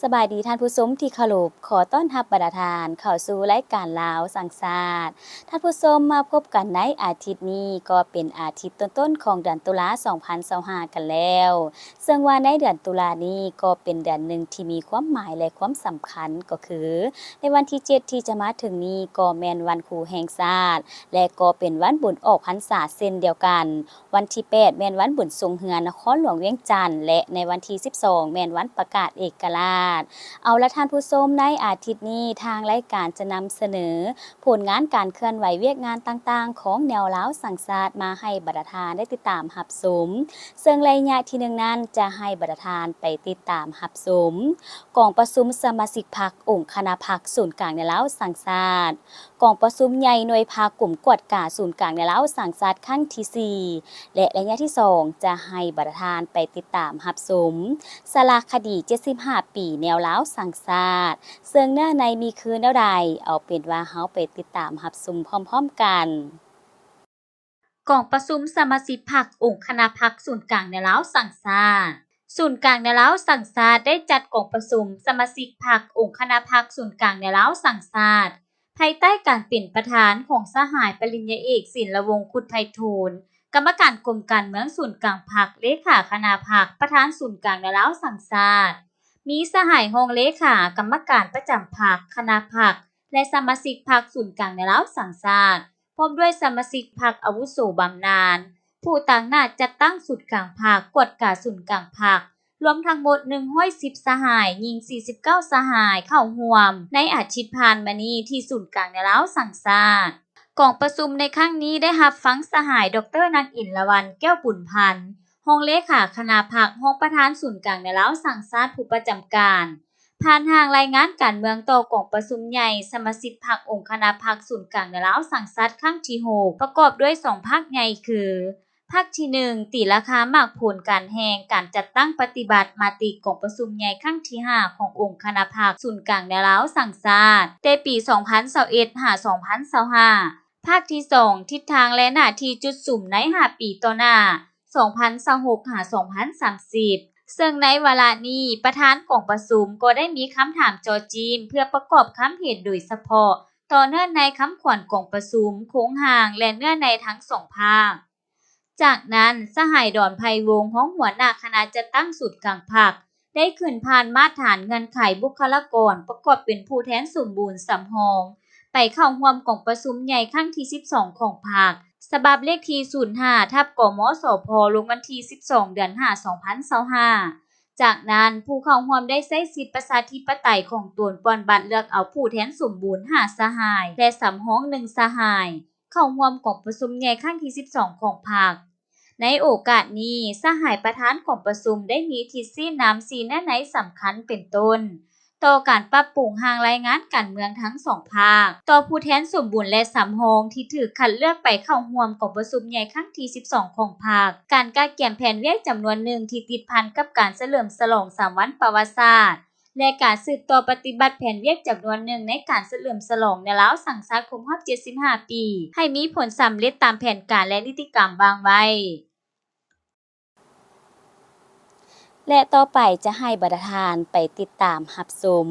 ສະບາຍດີທ່ານຜູ້ຊົມທີ່ເຄົາລົບ, ຂໍຕ້ອນຮັບບັນດາທ່ານເຂົ້າສູ່ລາຍການລາວສ້າງຊາດ. ທ່ານຜູ້ຊົມ, ມາພົບກັນໃນອາທິດນີ້ ກໍເປັນອາທິດຕົ້ນໆຂອງເດືອນຕຸລາ ສອງພັນຊາວຫ້າກັນແລ້ວ. ເຊິ່ງວ່າໃນເດືອນຕຸລານີ້ ກໍເປັນເດືອນໜຶ່ງທີ່ມີຄວາມໝາຍ ແລະ ຄວາມສຳຄັນ ກໍຄື ໃນວັນທີເຈັດທີ່ຈະມາເຖິງນີ້ ກໍແມ່ນວັນຄູແຫ່ງຊາດ ແລະ ກໍເປັນວັນບຸນອອກພັນສາເຊັ່ນດຽວກັນ. ວັນທີແປດແມ່ນວັນບຸນຊົງເຮືອນະຄອນຫຼວງວຽງຈັນ ແລະ ໃນວັນທີສິບສອງແມ່ນວັນປະກາດເອກະລາດ. ເອົາລະທ່ານຜູ້ຊົມ, ໃນອາທິດນີ້ທາງລາຍການຈະນຳສະເໜີຜົນງານການເຄື່ອນໄຫວວຽກງານຕ່າງໆຂອງແນວລາວສ້າງຊາດມາໃຫ້ບັນດາທ່ານໄດ້ຕິດຕາມຮັບຊົມ. ເຊິ່ງໄລຍະທີໜຶ່ງນັ້ນຈະໃຫ້ບັນດາທ່ານໄປຕິດຕາມຮັບຊົມ ກອງປະຊຸມສະມາຊິກພັກອົງຄະນະພັກສູນກາງແນວລາວສ້າງຊາດ, ກອງປະຊຸມໃຫຍ່ໜ່ວຍພັກກົມກວດກາສູນກາງແນວລາວສ້າງຊາດຄັ້ງທີສີ່ ແລະ ໄລຍະທີສອງຈະໃຫ້ບັນດາທ່ານໄປຕິດຕາມຮັບຊົມສາລະຄະດີເຈັດສິບຫ້າປີແນວລາວສ້າງຊາດ. ເຊິ່ງເນື້ອໃນມີຄືແນວໃດ, ເອົາເປັນວ່າເຮົາໄປຕິດຕາມຮັບຊົມພ້ອມໆກັນ. ກອງປະຊຸມສະມາຊິກພັກອົງຄະນະພັກສູນກາງແນວລາວສ້າງຊາດ. ສູນກາງແນວລາວສ້າງຊາດໄດ້ຈັດກອງປະຊຸມສະມາຊິກພັກອົງຄະນະພັກສູນກາງແນວລາວສ້າງຊາດ ພາຍໃຕ້ການເປັນປະທານຂອງສະຫາຍປະລິນຍາເອກ ສິນລະວົງ ຄຸດໄພທູນ, ກຳມະການກົມການເມືອງສູນກາງພັກ, ເລຂາຄະນະພັກ, ປະທານສູນກາງແນວລາວສ້າງຊາດ, ມີສະຫາຍຮອງເລຂາ, ກຳມະການປະຈຳພັກ, ຄະນະພັກ ແລະ ສະມາຊິກພັກສູນກາງແນວລາວສ້າງຊາດ, ພ້ອມດ້ວຍສະມາຊິກພັກອາວຸໂສບຳນານ, ຜູ້ຕາງໜ້າຈັດຕັ້ງສູນກາງພັກ, ກວດກາສູນກາງພັກ, ລວມທັງໝົດໜຶ່ງຮ້ອຍສິບສະຫາຍ, ຍິງສີ່ສິບເກົ້າສະຫາຍເຂົ້າຮ່ວມໃນອາທິດຜ່ານມານີ້ທີ່ສູນກາງແນວລາວສ້າງຊາດ. ກອງປະຊຸມໃນຄັ້ງນີ້ໄດ້ຮັບຟັງສະຫາຍ ດອກເຕີ ນາງ ອິນລະວັນ ແກ້ວບຸນພັນ, ຮອງເລຂາຄະນະພັກ, ຮອງປະທານສູນກາງແນວລາວສ້າງຊາດຜູ້ປະຈຳການ, ຜ່ານຮ່າງລາຍງານການເມືອງຕໍ່ກອງປະຊຸມໃຫຍ່ສະມາຊິກພັກອົງຄະນະພັກສູນກາງແນວລາວສ້າງຊາດຄັ້ງທີຫົກ ປະກອບດ້ວຍສອງພາກໃຫຍ່ຄື ພາກທີໜຶ່ງ ຕີລາຄາໝາກຜົນການແຮ່ງການຈັດຕັ້ງປະຕິບັດມະຕິກອງປະຊຸມໃຫຍ່ຄັ້ງທີຫ້າຂອງອົງຄະນະພັກສູນກາງແນວລາວສ້າງຊາດ ແຕ່ປີສອງພັນຊາວເອັດ ຫາ ສອງພັນຊາວຫ້າ, ພາກທີສອງ ທິດທາງ ແລະ ໜ້າທີ່ຈຸດສຸມໃນຫ້າປີຕໍ່ໜ້າ ສອງພັນຊາວຫົກ ຫາ ສອງພັນສາມສິບ. ເຊິ່ງໃນວາລະນີ້ ປະທານກອງປະຊຸມກໍໄດ້ມີຄຳຖາມເຈາະຈີ້ມເພື່ອປະກອບຄຳເຫັນໂດຍສະເພາະຕໍ່ເນື້ອໃນຄຳຂວັນກອງປະຊຸມ, ໂຄງຮ່າງ ແລະ ເນື້ອໃນທັງສອງພາກ. ຈາກນັ້ນ ສະຫາຍ ດອນ ໄພວົງ ຮອງຫົວໜ້າຄະນະຈັດຕັ້ງສູນກາງພັກ ໄດ້ຂຶ້ນຜ່ານມາດຖານເງື່ອນໄຂບຸກຄະລາກອນປະກອບເປັນຜູ້ແທນສົມບູນສຳຮອງ ໄປເຂົ້າຮ່ວມກອງປະຊຸມໃຫຍ່ຄັ້ງທີສິບສອງຂອງພັກ ສະບັບເລກທີສູນຫ້າ ທັບ ກມສພ ລົງວັນທີສິບສອງ ເດືອນຫ້າ ສອງພັນຊາວຫ້າ. ຈາກນັ້ນ ຜູ້ເຂົ້າຮ່ວມໄດ້ໃຊ້ສິດປະຊາທິປະໄຕຂອງຕົນປ່ອນບັດເລືອກເອົາຜູ້ແທນສົມບູນຫ້າສະຫາຍ ແລະ ສຳຮອງໜຶ່ງສະຫາຍ ເຂົ້າຮ່ວມກອງປະຊຸມໃຫຍ່ຄັ້ງທີສິບສອງຂອງພັກ. ໃນໂອກາດນີ້ ສະຫາຍປະທານກອງປະຊຸມໄດ້ມີທິດຊີ້ນຳສີ່ເນື້ອໃນສຳຄັນເປັນຕົ້ນ, ຕໍ່ການປັບປຸງຮ່າງລາຍງານການເມືອງທັງສອງພາກ, ຕໍ່ຜູ້ແທນສົມບູນ ແລະ ສຳຮອງທີ່ຖືກຄັດເລືອກໄປເຂົ້າຮ່ວມກອງປະຊຸມໃຫຍ່ຄັ້ງທີສິບສອງຂອງພັກ, ການກະກຽມແຜນວຽກຈຳນວນໜຶ່ງທີ່ຕິດພັນກັບການສະເຫຼີມສະຫຼອງສາມວັນປະຫວັດສາດ ແລະ ການສືບຕໍ່ປະຕິບັດແຜນວຽກຈຳນວນໜຶ່ງໃນການສະເຫຼີມສະຫຼອງແນວລາວສ້າງຊາດຄົບຮອບເຈັດສິບຫ້າປີ ໃຫ້ມີຜົນສຳເລັດຕາມແຜນການ ແລະ ນິຕິກຳວາງໄວ້. ແລະ ຕໍ່ໄປຈະໃຫ້ບັນດາທ່ານໄປຕິດຕາມຮັບຊົມ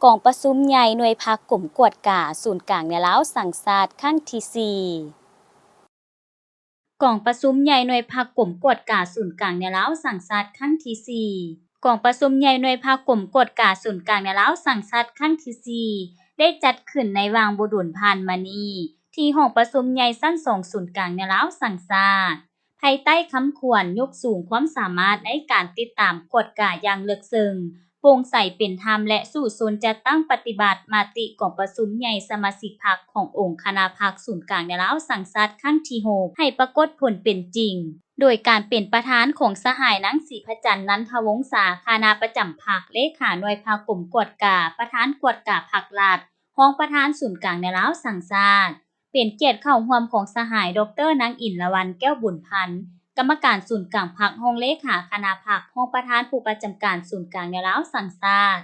ກອງປະຊຸມໃຫຍ່ໜ່ວຍພັກກົມກວດກາສູນກາງແນວລາວສ້າງຊາດຄັ້ງທີສີ່. ກອງປະຊຸມໃຫຍ່ໜ່ວຍພັກກົມກວດກາສູນກາງແນວລາວສ້າງຊາດຄັ້ງທີສີ່. ກອງປະຊຸມໃຫຍ່ໜ່ວຍພັກກົມກວດກາສູນກາງແນວລາວສ້າງຊາດຄັ້ງທີສີ່ ໄດ້ຈັດຂຶ້ນໃນຫວ່າງບໍ່ດົນຜ່ານມານີ້ ທີ່ຫ້ອງປະຊຸມໃຫຍ່ຊັ້ນສອງສູນກາງແນວລາວສ້າງຊາດ ພາຍໃຕ້ຄຳຂວັນຍົກສູງຄວາມສາມາດໃນການຕິດຕາມກວດກາຢ່າງເລິກເຊິ່ງ, ໂປ່ງໃສ, ເປັນທຳ ແລະ ສູ້ຊົນຈັດຕັ້ງປະຕິບັດມະຕິກອງປະຊຸມໃຫຍ່ສະມາຊິກພັກຂອງອົງຄະນະພັກສູນກາງແນວລາວສ້າງຊາດຄັ້ງທີຫົກ ໃຫ້ປາກົດຜົນເປັນຈິງ, ໂດຍການເປັນປະທານຂອງສະຫາຍ ນາງ ສີພະຈັນ ນັນທະວົງສາ ຄະນະປະຈຳພັກ, ເລຂາໜ່ວຍພັກກົມກວດກາ, ປະທານກວດກາພັກລັດ, ຮອງປະທານສູນກາງແນວລາວສ້າງຊາດ. ເປັນກຽດເຂົ້າຮ່ວມຂອງສະຫາຍ ດອກເຕີ ນາງ ອິນລະວັນ ແກ້ວບຸນພັນ ກຳມະການສູນກາງພັກ, ຮອງເລຂາຄະນະພັກ, ຮອງປະທານຜູ້ປະຈຳການສູນກາງແນວລາວສ້າງຊາດ.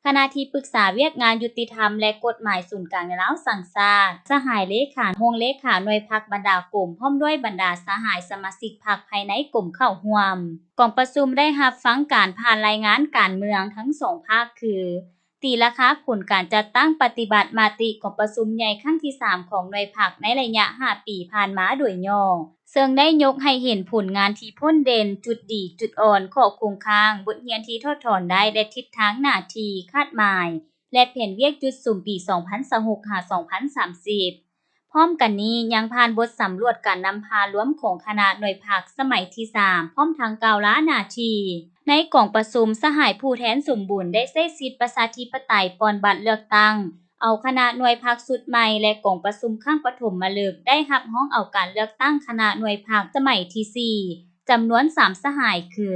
ຂະນະທີ່ປຶກສາວຽກງານຍຸຕິທຳ ແລະ ກົດໝາຍສູນກາງແນວລາວສ້າງຊາດ, ສະຫາຍເລຂາ, ຮອງເລຂາໜ່ວຍພັກບັນດາກົມ ພ້ອມດ້ວຍບັນດາສະຫາຍສະມາຊິກພັກພາຍໃນກົມເຂົ້າຮ່ວມ. ກອງປະຊຸມໄດ້ຮັບຟັງການຜ່ານລາຍງານການເມືອງທັງສອງພາກຄື ຕີລາຄາຜົນການຈັດຕັ້ງປະຕິບັດມະຕິກອງປະຊຸມໃຫຍ່ຄັ້ງທີສາມຂອງໜ່ວຍພັກໃນໄລຍະຫ້າປີຜ່ານມາໂດຍຫຍໍ້, ເຊິ່ງໄດ້ຍົກໃຫ້ເຫັນຜົນງານທີ່ພົ້ນເດັ່ນ, ຈຸດດີ, ຈຸດອ່ອນ, ຂໍ້ຄົງຄ້າງ, ບົດຮຽນທີ່ຖອດຖອນໄດ້ ແລະ ທິດທາງໜ້າທີ່ຄາດໝາຍ ແລະ ແຜນວຽກຈຸດສຸມປີສອງພັນຊາວຫົກ ຫາ ສອງພັນສາມສິບ. ພ້ອມກັນນີ້ຍັງຜ່ານບົດສຳຫຼວດການນຳພາລວມຂອງຄະນະໜ່ວຍພັກສະໄໝທີສາມ ພ້ອມທັງກ່າວລາໜ້າທີ່. ໃນກອງປະຊຸມ, ສະຫາຍຜູ້ແທນສົມບູນໄດ້ໃຊ້ສິດປະຊາທິປະໄຕປ່ອນບັດເລືອກຕັ້ງ ເອົາຄະນະໜ່ວຍພັກຊຸດໃໝ່ ແລະ ກອງປະຊຸມຄັ້ງປະຖົມມະລຶກໄດ້ຮັບຮອງເອົາການເລືອກຕັ້ງຄະນະໜ່ວຍພັກສະໄໝທີສີ່ ຈຳນວນສາມສະຫາຍຄື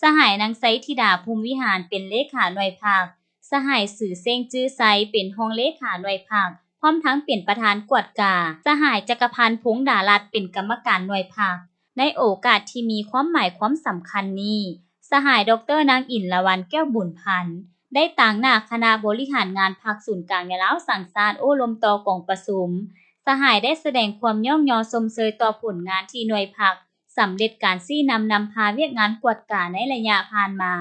ສະຫາຍນາງໄຊທິດາ ພົມວິຫານ ເປັນເລຂາໜ່ວຍພັກ, ສະຫາຍ ຊື່ເສັງ ຈື່ໄຊ ເປັນຮອງເລຂາໜ່ວຍພັກ ພ້ອມທັງເປັນປະທານກວດກາ, ສະຫາຍ ຈັກກະພັນ ພົງດາລັດ ເປັນກຳມະການໜ່ວຍພັກ. ໃນໂອກາດທີ່ມີຄວາມໝາຍຄວາມສຳຄັນນີ້, ສະຫາຍ ດອກເຕີ ນາງ ອິນລະວັນ ແກ້ວບຸນພັນ ໄດ້ຕາງໜ້າຄະນະບໍລິຫານງານພັກສູນກາງແນວລາວສ້າງຊາດໂອ້ລົມຕໍ່ກອງປະຊຸມ. ສະຫາຍໄດ້ສະແດງຄວາມຍ້ອງຍໍຊົມເຊີຍຕໍ່ຜົນງານທີ່ໜ່ວຍພັກ ສຳເລັດການຊີ້ນຳນຳພາວຽກງານກວດກາໃນໄລຍະຜ່ານມາ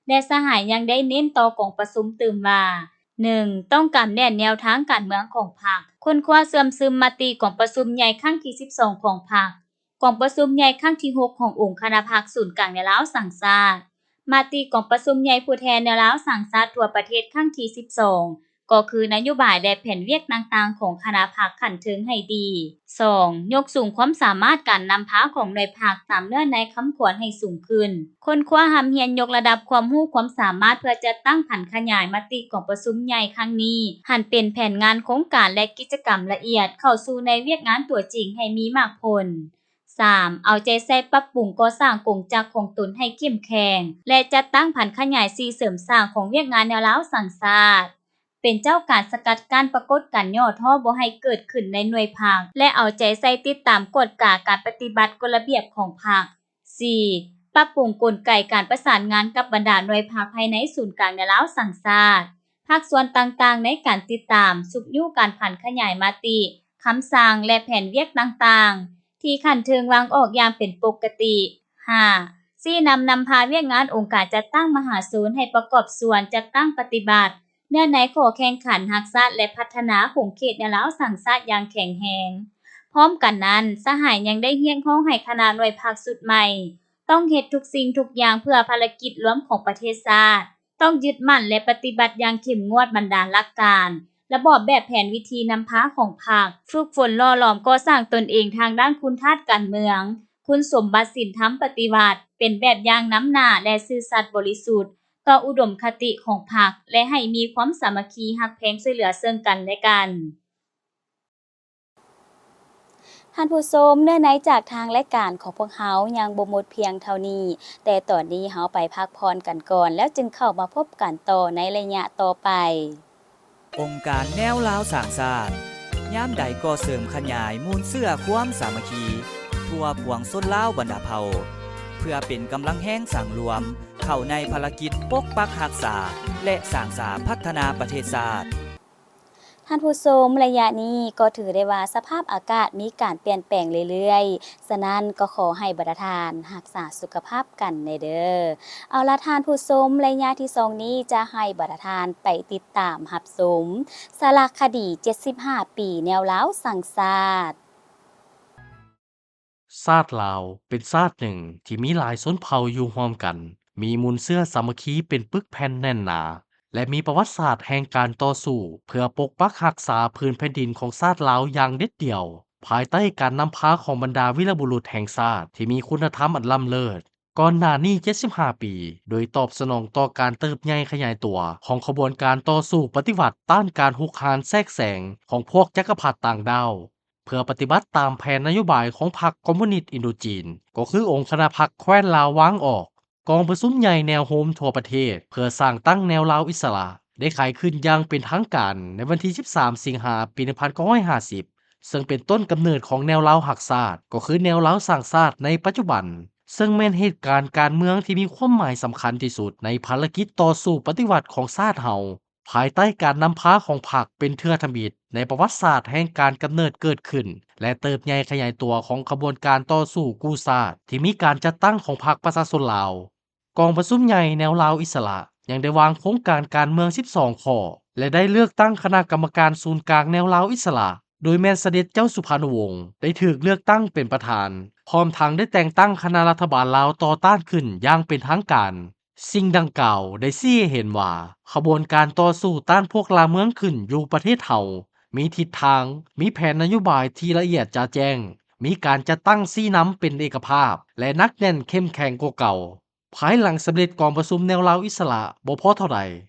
ແລະ ສະຫາຍຍັງໄດ້ເນັ້ນຕໍ່ກອງປະຊຸມຕື່ມວ່າ ໜຶ່ງ ຕ້ອງກຳແໜ້ນແນວທາງການເມືອງຂອງພັກ, ຄົ້ນຄວ້າເຊື່ອມຊຶມມະຕິກອງປະຊຸມໃຫຍ່ຄັ້ງທີສິບສອງຂອງພັກ, ກອງປະຊຸມໃຫຍ່ຄັ້ງທີຫົກຂອງອົງຄະນະພັກສູນກາງແນວລາວສ້າງຊາດ, ມະຕິກອງປະຊຸມໃຫຍ່ຜູ້ແທນແນວລາວສ້າງຊາດທົ່ວປະເທດຄັ້ງທີສິບສອງ ກໍຄືນະໂຍບາຍ ແລະ ແຜນວຽກຕ່າງໆຂອງຄະນະພັກຂັ້ນເທິງໃຫ້ດີ. ສອງ ຍົກສູງຄວາມສາມາດການນຳພາຂອງໜ່ວຍພັກຕາມເນື້ອໃນຄຳຂວັນໃຫ້ສູງຂຶ້ນ, ຄົ້ນຄວ້າຮ່ຳຮຽນຍົກລະດັບຄວາມຮູ້ຄວາມສາມາດເພື່ອຈັດຕັ້ງຜັນຂະຫຍາຍມະຕິກອງປະຊຸມໃຫຍ່ຄັ້ງນີ້ ຫັນເປັນແຜນງານໂຄງການ ແລະ ກິດຈະກຳລະອຽດ ເຂົ້າສູ່ໃນວຽກງານຕົວຈິງໃຫ້ມີໝາກຜົນ. ສາມ ເອົາໃຈໃສ່ປັບປຸງກໍ່ສ້າງກົງຈັກຂອງຕົນໃຫ້ເຂັ້ມແຂງ ແລະ ຈັດຕັ້ງຜັນຂະຫຍາຍຊີ້ເສີມສ້າງຂອງວຽກງານແນວລາວສ້າງຊາດ, ເປັນເຈົ້າການສະກັດກັ້ນປາກົດການຫຍໍ້ທໍ້ບໍ່ໃຫ້ເກີດຂຶ້ນໃນໜ່ວຍພັກ ແລະ ເອົາໃຈໃສ່ຕິດຕາມກວດກາການປະຕິບັດກົດລະບຽບຂອງພັກ. ສີ່ ປັບປຸງກົນໄກການປະສານງານກັບບັນດາໜ່ວຍພັກພາຍໃນສູນກາງແນວລາວສ້າງຊາດ, ພາກສ່ວນຕ່າງໆໃນການຕິດຕາມ, ຊຸກຍູ້ການຜັນຂະຫຍາຍມະຕິ, ຄຳສັ່ງ ແລະ ແຜນວຽກຕ່າງໆ ທີ່ຂັ້ນເທິງວາງອອກຢ່າງເປັນປົກກະຕິ. ຫ້າ ຊີ້ນຳນຳພາວຽກງານອົງການຈັດຕັ້ງມະຫາຊົນໃຫ້ປະກອບສ່ວນຈັດຕັ້ງປະຕິບັດ ເນື້ອໃນຂໍ້ແຂ່ງຂັນຮັກຊາດ ແລະ ພັດທະນາຂົງເຂດແນວລາວສ້າງຊາດຢ່າງແຂງແຮງ. ພ້ອມກັນນັ້ນ, ສະຫາຍຍັງໄດ້ຮຽກຮ້ອງໃຫ້ຄະນະໜ່ວຍພັກຊຸດໃໝ່ ຕ້ອງເຮັດທຸກສິ່ງທຸກຢ່າງເພື່ອພາລະກິດລວມຂອງປະເທດຊາດ, ຕ້ອງຍຶດໝັ້ນ ແລະ ປະຕິບັດຢ່າງເຂັ້ມງວດບັນດາຫຼັກການ, ລະບອບແບບແຜນວິທີນຳພາຂອງພັກ, ຝຶກຝົນຫຼໍ່ຫຼອມກໍ່ສ້າງຕົນເອງທາງດ້ານຄຸນທາດການເມືອງ, ຄຸນສົມບັດສິນທຳປະຕິວັດ, ເປັນແບບຢ່າງນຳໜ້າ ແລະ ຊື່ສັດບໍລິສຸດ ຕໍ່ອຸດົມຄະຕິຂອງພັກ ແລະ ໃຫ້ມີຄວາມສາມັກຄີຮັກແພງຊ່ວຍເຫຼືອເຊິ່ງກັນ ແລະ ກັນ. ທ່ານຜູ້ຊົມ, ເນື້ອໃນຈາກທາງລາຍການຂອງພວກເຮົາຍັງບໍ່ໝົດພຽງເທົ່ານີ້, ແຕ່ຕອນນີ້ເຮົາໄປພັກຜ່ອນກັນກ່ອນ ແລ້ວຈຶ່ງເຂົ້າມາພົບກັນຕໍ່ໃນໄລຍະຕໍ່ໄປ. ອົງການແນວລາວສ້າງຊາດ ຍາມໃດກໍເສີມຂະຫຍາຍມູນເຊື້ອຄວາມສາມັກຄີ ທົ່ວປວງຊົນລາວບັນດາເຜົ່າ ເພື່ອເປັນກຳລັງແຮງສັງລວມ ເຂົ້າໃນພາລະກິດປົກປັກຮັກສາ ແລະ ສ້າງສາພັດທະນາປະເທດຊາດ. ທ່ານຜູ້ຊົມ, ໄລຍະນີ້ກໍຖືໄດ້ວ່າສະພາບອາກາດມີການປ່ຽນແປງເລື້ອຍໆ, ສະນັ້ນກໍຂໍໃຫ້ບັນດາທ່ານຮັກສາສຸຂະພາບກັນແດ່ເດີ. ເອົາລະທ່ານຜູ້ຊົມ, ໄລຍະທີສອງນີ້ຈະໃຫ້ບັນດາທ່ານໄປຕິດຕາມຮັບຊົມສາລະຄະດີເຈັດສິບຫ້າປີແນວລາວສ້າງຊາດ. ຊາດລາວເປັນຊາດໜຶ່ງທີ່ມີຫຼາຍຊົນເຜົ່າຢູ່ຮ່ວມກັນ, ມີມູນເຊື້ອສາມັກຄີເປັນປຶກແຜ່ນແໜ້ນໜາ ແລະ ມີປະຫວັດສາດແຫ່ງການຕໍ່ສູ້ເພື່ອປົກປັກຮັກສາພື້ນແຜ່ນດິນຂອງຊາດລາວຢ່າງເດັດດ່ຽວ, ພາຍໃຕ້ການນຳພາຂອງບັນດາວີລະບຸລຸດແຫ່ງຊາດທີ່ມີຄຸນນະທຳອັນລ້ຳເລີດ. ກ່ອນໜ້ານີ້ເຈັດສິບຫ້າປີ, ໂດຍຕອບສະໜອງຕໍ່ການເຕີບໃຫຍ່ຂະຫຍາຍຕົວຂອງຂະບວນການຕໍ່ສູ້ປະຕິວັດຕ້ານການຮຸກຮານແຊກແຊງຂອງພວກຈັກກະພັດຕ່າງດ້າວ, ເພື່ອປະຕິບັດຕາມແຜນນະໂຍບາຍຂອງພັກຄອມມູນິດອິນໂດຈີນ, ກໍຄືອົງຄະນະພັກແຄວ້ນລາວວາງອອກ, ກອງປະຊຸມໃຫຍ່ແນວໂຮມທົ່ວປະເທດເພື່ອສ້າງຕັ້ງແນວລາວອິດສະຫຼະ ໄດ້ໄຂຂຶ້ນຢ່າງເປັນທາງການໃນວັນທີສິບສາມ ສິງຫາ ປີໜຶ່ງພັນເກົ້າຮ້ອຍຫ້າສິບ ເຊິ່ງເປັນຕົ້ນກຳເນີດຂອງແນວລາວຮັກຊາດ, ກໍຄືແນວລາວສ້າງຊາດໃນປັດຈຸບັນ. ເຊິ່ງແມ່ນເຫດການການເມືອງທີ່ມີຄວາມໝາຍສຳຄັນທີ່ສຸດໃນພາລະກິດຕໍ່ສູ້ປະຕິວັດຂອງຊາດເຮົາ, ພາຍໃຕ້ການນຳພາຂອງພັກເປັນເທື່ອທຳອິດໃນປະຫວັດສາດແຫ່ງການກຳເນີດເກີດຂຶ້ນ ແລະ ເຕີບໃຫຍ່ຂະຫຍາຍຕົວຂອງຂະບວນການຕໍ່ສູ້ກູ້ຊາດທີ່ມີການຈັດຕັ້ງຂອງພັກປະຊາຊົນລາວ. ກອງປະຊຸມໃຫຍ່ແນວລາວອິດສະຫຼະຍັງໄດ້ວາງໂຄງການການເມືອງສິບສອງຂໍ້ ແລະ ໄດ້ເລືອກຕັ້ງຄະນະກຳມະການສູນກາງແນວລາວອິດສະຫຼະ ໂດຍແມ່ນສະເດັດເຈົ້າສຸພານຸວົງໄດ້ຖືກເລືອກຕັ້ງເປັນປະທານ, ພ້ອມທັງໄດ້ແຕ່ງຕັ້ງຄະນະລັດຖະບານລາວຕໍ່ຕ້ານຂຶ້ນຢ່າງເປັນທາງການ. ສິ່ງດັ່ງກ່າວໄດ້ຊີ້ໃຫ້ເຫັນວ່າ ຂະບວນການຕໍ່ສູ້ຕ້ານພວກລ່າເມືອງຂຶ້ນຢູ່ປະເທດເຮົາ ມີທິດທາງ, ມີແຜນນະໂຍບາຍທີ່ລະອຽດຈະແຈ້ງ, ມີການຈັດຕັ້ງຊີ້ນຳເປັນເອກະພາບ ແລະ ໜັກແໜ້ນເຂັ້ມແຂງກວ່າເກົ່າ. ພາຍຫຼັງສຳເລັດກອງປະຊຸມແນວລາວອິດສະຫຼະບໍ່ພໍເທົ່າໃດ,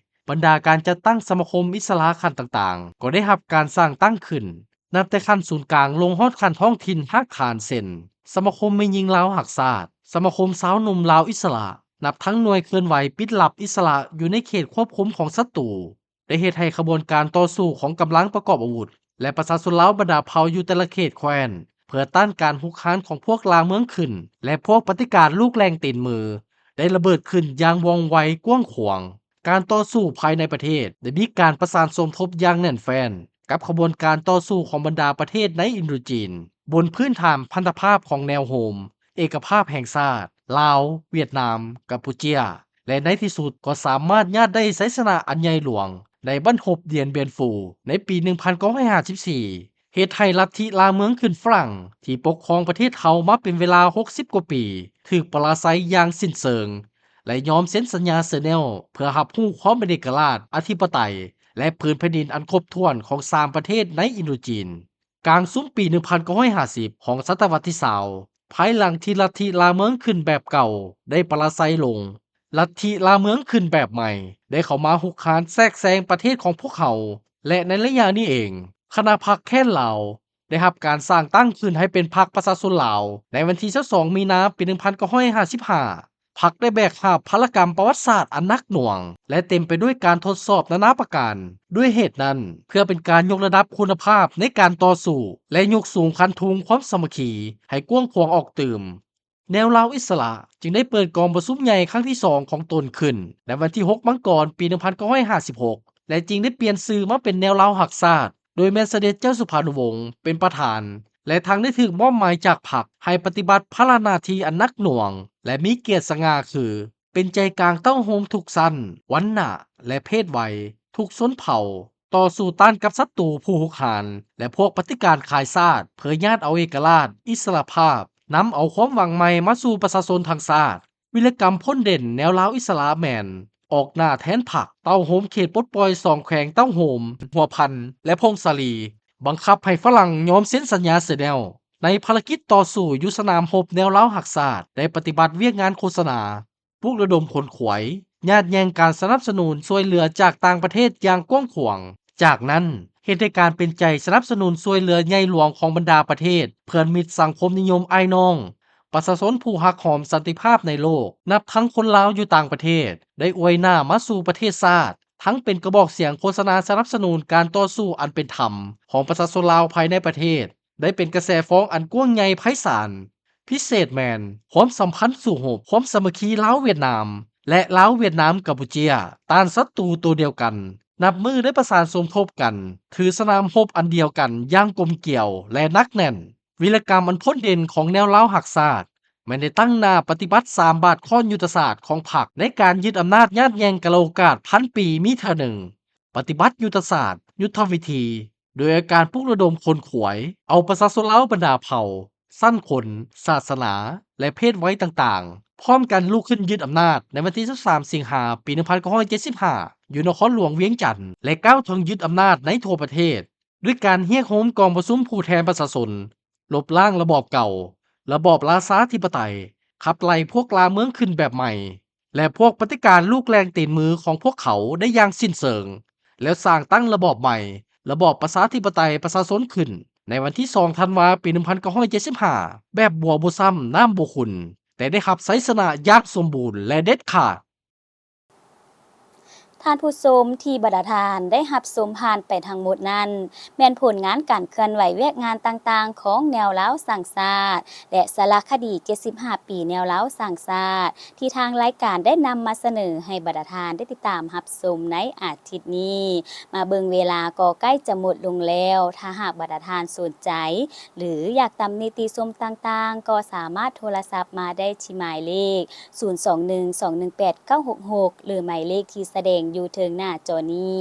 ບັນດາການຈັດຕັ້ງສະມາຄົມອິດສະຫຼະຂັ້ນຕ່າງໆ ກໍໄດ້ຮັບການສ້າງຕັ້ງຂຶ້ນ, ນັບແຕ່ຂັ້ນສູນກາງລົງຮອດຂັ້ນທ້ອງຖິ່ນຮາກຖານ ເຊັ່ນ ສະມາຄົມແມ່ຍິງລາວຮັກຊາດ, ສະມາຄົມຊາວໜຸ່ມລາວອິດສະຫຼະ, ນັບທັງໜ່ວຍເຄື່ອນໄຫວປິດລັບອິດສະຫຼະຢູ່ໃນເຂດຄວບຄຸມຂອງສັດຕູ. ໄດ້ເຮັດໃຫ້ຂະບວນການຕໍ່ສູ້ຂອງກຳລັງປະກອບອາວຸດ ແລະ ປະຊາຊົນລາວບັນດາເຜົ່າຢູ່ແຕ່ລະເຂດແຄວ້ນ ເພື່ອຕ້ານການຮຸກຮານຂອງພວກລ່າເມືອງຂຶ້ນ ແລະ ພວກປະຕິການລູກແຫຼງຕີນມື ໄດ້ລະເບີດຂຶ້ນຢ່າງວ່ອງໄວກວ້າງຂວາງ. ການຕໍ່ສູ້ພາຍໃນປະເທດໄດ້ມີການປະສານສົມທົບຢ່າງແໜ້ນແຟ້ນກັບຂະບວນການຕໍ່ສູ້ຂອງບັນດາປະເທດໃນອິນໂດຈີນ, ບົນພື້ນຖານພັນທະພາບຂອງແນວໂຮມ, ເອກະພາບແຫ່ງຊາດ, ລາວ, ຫວຽດນາມ, ກຳປູເຈຍ ແລະ ໃນທີ່ສຸດກໍສາມາດຍາດໄດ້ໄຊຊະນະອັນໃຫຍ່ຫຼວງໃນບັ້ນຮົບດຽນບຽນຟູໃນປີໜຶ່ງພັນເກົ້າຮ້ອຍຫ້າສິບສີ່ ເຮັດໃຫ້ລັດທິລ່າເມືອງຂຶ້ນຝຣັ່ງທີ່ປົກຄອງປະເທດເຮົາມາເປັນເວລາຫົກສິບກວ່າປີ ຖືກປະລາໄຊຢ່າງສິ້ນເຊີງ ແລະ ຍອມເຊັນສັນຍາເຊີແນວ ເພື່ອຮັບຮູ້ຄວາມເປັນເອກະລາດ, ອະທິປະໄຕ ແລະ ພື້ນແຜ່ນດິນອັນຄົບຖ້ວນຂອງສາມປະເທດໃນອິນໂດຈີນ. ກາງຊຸມປີໜຶ່ງພັນເກົ້າຮ້ອຍຫ້າສິບຂອງສະຕະວັດທີຊາວ ພາຍຫຼັງທີ່ລັດທິລ່າເມືອງຂຶ້ນແບບເກົ່າໄດ້ປະລາໄຊລົງ, ລັດທິລ່າເມືອງຂຶ້ນແບບໃໝ່ໄດ້ເຂົ້າມາຮຸກຮານແຊກແຊງປະເທດຂອງພວກເຮົາ ແລະ ໃນໄລຍະນີ້ເອງ, ຄະນະພັກແຄ້ນລາວໄດ້ຮັບການສ້າງຕັ້ງຂຶ້ນໃຫ້ເປັນພັກປະຊາຊົນລາວ ໃນວັນທີຊາວສອງມີນາປີໜຶ່ງພັນເກົ້າຮ້ອຍຫ້າສິບຫ້າ. ພັກໄດ້ແບກຫາບພາລະກຳປະຫວັດສາດອັນໜັກໜ່ວງ ແລະ ເຕັມໄປດ້ວຍການທົດສອບນານາປະການ. ດ້ວຍເຫດນັ້ນ, ເພື່ອເປັນການຍົກລະດັບຄຸນນະພາບໃນການຕໍ່ສູ້ ແລະ ຍົກສູງຄັນທຸງຄວາມສາມັກຄີໃຫ້ກວ້າງຂວາງອອກຕື່ມ, ແນວລາວອິດສະຫຼະຈຶ່ງໄດ້ເປີດກອງປະຊຸມໃຫຍ່ຄັ້ງທີສອງຂອງຕົນຂຶ້ນໃນວັນທີຫົກມັງກອນ ປີໜຶ່ງພັນເກົ້າຮ້ອຍຫ້າສິບຫົກ ແລະ ຈຶ່ງໄດ້ປ່ຽນຊື່ມາເປັນແນວລາວຮັກຊາດ ໂດຍແມ່ນສະເດັດເຈົ້າສຸພານຸວົງເປັນປະທານ ແລະ ທັງໄດ້ຖືກມອບໝາຍຈາກພັກໃຫ້ປະຕິບັດພາລະໜ້າທີ່ອັນໜັກໜ່ວງ ແລະ ມີກຽດສະຫງ່າຄື ເປັນໃຈກາງເຕົ້າໂຮມທຸກຊັ້ນ, ວັນນະ ແລະ ເພດໄວ, ທຸກຊົນເຜົ່າ, ຕໍ່ສູ້ຕ້ານກັບສັດຕູຜູ້ຮຸກຮານ ແລະ ພວກປະຕິການຂາຍຊາດ ເພື່ອຍາດເອົາເອກະລາດ, ອິດສະຫຼະພາບ, ນຳເອົາຄວາມຫວັງໃໝ່ມາສູ່ປະຊາຊົນທັງຊາດ. ວິລະກຳພົ້ນເດັ່ນແນວລາວອິດສະຫຼະແມ່ນ ອອກໜ້າແທນພັກເຕົ້າໂຮມເຂດປົດປ່ອຍສອງແຂວງເຕົ້າໂຮມ, ຫົວພັນ ແລະ ຜົ້ງສາລີ, ບັງຄັບໃຫ້ຝຣັ່ງຍອມເຊັນສັນຍາເຊີແນວ. ໃນພາລະກິດຕໍ່ສູ້ຢູ່ສະໜາມຮົບ, ແນວລາວຮັກຊາດໄດ້ປະຕິບັດວຽກງານໂຄສະນາ, ປຸກລະດົມຂົນຂວາຍ, ຍາດແຍ່ງການສະໜັບສະໜູນຊ່ວຍເຫຼືອຈາກຕ່າງປະເທດຢ່າງກວ້າງຂວາງ. ຈາກນັ້ນ, ເຮັດໃຫ້ການເປັນໃຈສະໜັບສະໜູນຊ່ວຍເຫຼືອໃຫຍ່ຫຼວງຂອງບັນດາປະເທດເພື່ອນມິດສັງຄົມນິຍົມອ້າຍນ້ອງ, ປະຊາຊົນຜູ້ຮັກຫອມສັນຕິພາບໃນໂລກ, ນັບທັງຄົນລາວຢູ່ຕ່າງປະເທດ, ໄດ້ອວຍໜ້າມາສູ່ປະເທດຊາດ, ທັງເປັນກະບອກສຽງໂຄສະນາສະໜັບສະໜູນການຕໍ່ສູ້ອັນເປັນທຳຂອງປະຊາຊົນລາວພາຍໃນປະເທດ, ໄດ້ເປັນກະແສຟອງອັນກວ້າງໃຫຍ່ໄພສານ. ພິເສດແມ່ນຄວາມສຳພັນສູ້ຮົບ, ຄວາມສາມັກຄີລາວຫວຽດນາມ ແລະ ລາວຫວຽດນາມກຳປູເຈຍ ຕ້ານສັດຕູໂຕດຽວກັນ, ນັບມື້ໄດ້ປະສານສົມທົບກັນ, ຖືສະໜາມຮົບອັນດຽວກັນຢ່າງກົມກຽວ ແລະ ໜັກແໜ້ນ. ວິລະກຳອັນພົ້ນເດັ່ນຂອງແນວລາວຮັກຊາດ ແມ່ນໄດ້ຕັ້ງໜ້າປະຕິບັດສາມບາດຄ້ອນຍຸດທະສາດຂອງພັກໃນການຍຶດອຳນາດຍາດແຍ່ງກາລະໂອກາດພັນປີມີເທື່ອໜຶ່ງ, ປະຕິບັດຍຸດທະສາດ, ຍຸດທະວິທີ, ໂດຍການປຸກລະດົມຂົນຂວາຍເອົາປະຊາຊົນລາວບັນດາເຜົ່າ, ຊັ້ນຄົນ, ສາສະໜາ ແລະ ເພດໄວຕ່າງໆ ພ້ອມກັນລຸກຂຶ້ນຍຶດອຳນາດໃນວັນທີຊາວສາມສິງຫາ ປີໜຶ່ງພັນເກົ້າຮ້ອຍເຈັດສິບຫ້າ ຢູ່ນະຄອນຫຼວງວຽງຈັນ ແລະ ກ້າວເຖິງຍຶດອຳນາດໃນທົ່ວປະເທດ ດ້ວຍການຮຽກໂຮມກອງປະຊຸມຜູ້ແທນປະຊາຊົນ, ລົບລ້າງລະບອບເກົ່າ, ລະບອບລາຊາທິປະໄຕ, ຂັບໄລ່ພວກລ່າເມືອງຂຶ້ນແບບໃໝ່ ແລະ ພວກປະຕິການລູກແຫຼງຕີນມືຂອງພວກເຂົາໄດ້ຢ່າງສິ້ນເຊີງ, ແລ້ວສ້າງຕັ້ງລະບອບໃໝ່, ລະບອບປະຊາທິປະໄຕປະຊາຊົນຂຶ້ນ ໃນວັນທີສອງທັນວາ ປີໜຶ່ງພັນເກົ້າຮ້ອຍເຈັດສິບຫ້າ ແບບບົວບໍ່ຊ້ຳນ້ຳບໍ່ຂຸ່ນ, ແຕ່ໄດ້ຮັບໄຊຊະນະຢ່າງສົມບູນ ແລະ ເດັດຂາດ. ທ ທ່ານຜູ້ຊົມທີ່ບັນດາທ່ານໄດ້ຮັບຊົມຜ່ານໄປທັງໝົດນັ້ນ ແມ່ນຜົນງານການເຄື່ອນໄຫວວຽກງານຕ່າງໆຂອງແນວລາວສ້າງຊາດ ແລະ ສາລະຄະດີເຈັດສິບຫ້າປີແນວລາວສ້າງຊາດ ທີ່ທາງລາຍການໄດ້ນຳມາສະເໜີໃຫ້ບັນດາທ່ານໄດ້ຕິດຕາມຮັບຊົມໃນອາທິດນີ້. ມາເບິ່ງເວລາກໍໃກ້ຈະໝົດລົງແລ້ວ, ຖ້າຫາກບັນດາທ່ານສົນໃຈ ຫຼື ຢາກຕຳນິຕິຊົມຕ່າງໆ ກໍສາມາດໂທລະສັບມາໄດ້ທີ່ໝາຍເລກ ສູນສອງໜຶ່ງ ສອງໜຶ່ງແປດ ເກົ້າຫົກຫົກ ຫຼື ໝາຍເລກທີ່ສະແດງຢູ່ເທິງໜ້າຈໍນີ້.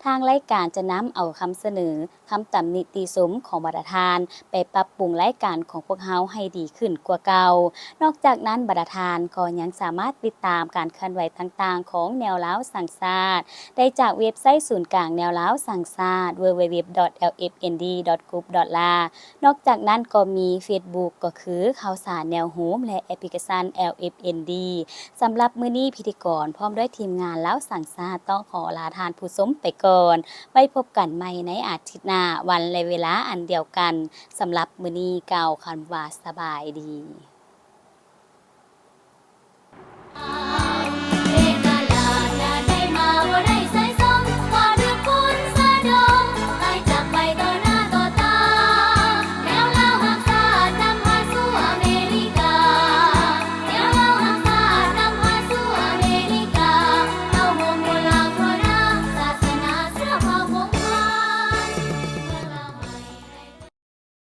ທາງລາຍການຈະນຳເອົາຄຳສະເໜີ, ຄຳຕຳນິຕິຊົມຂອງບັນດາທ່ານ ໄປປັບປຸງລາຍການຂອງພວກເຮົາໃຫ້ດີຂຶ້ນກວ່າເກົ່າ. ນອກຈາກນັ້ນ, ບັນດາທ່ານກໍຍັງສາມາດຕິດຕາມການເຄື່ອນໄຫວຕ່າງໆຂອງແນວລາວສ້າງຊາດ ໄດ້ຈາກເວັບໄຊສູນກາງແນວລາວສ້າງຊາດ www.lfnd.group.la. ນອກຈາກນັ້ນກໍມີເຟສບຸກ ກໍຄືຂ່າວສານແນວໂຮມ ແລະ ແອັບພລິເຄຊັນ LFND. ສຳລັບມື້ນີ້ ພິທີກອນພ້ອມດ້ວຍທີມງານລາວສ້າງຊາດ ຕ້ອງຂໍລາທ່ານຜູ້ຊົມໄປກ່ອນ. ໄວ້ພົບກັນໃໝ່ໃນອາທິດໜ້າ ວັນ ແລະ ເວລາອັນດຽວກັນ. ສຳລັບມື້ນີ້ກ່າວຄຳວ່າສະບາຍດີ.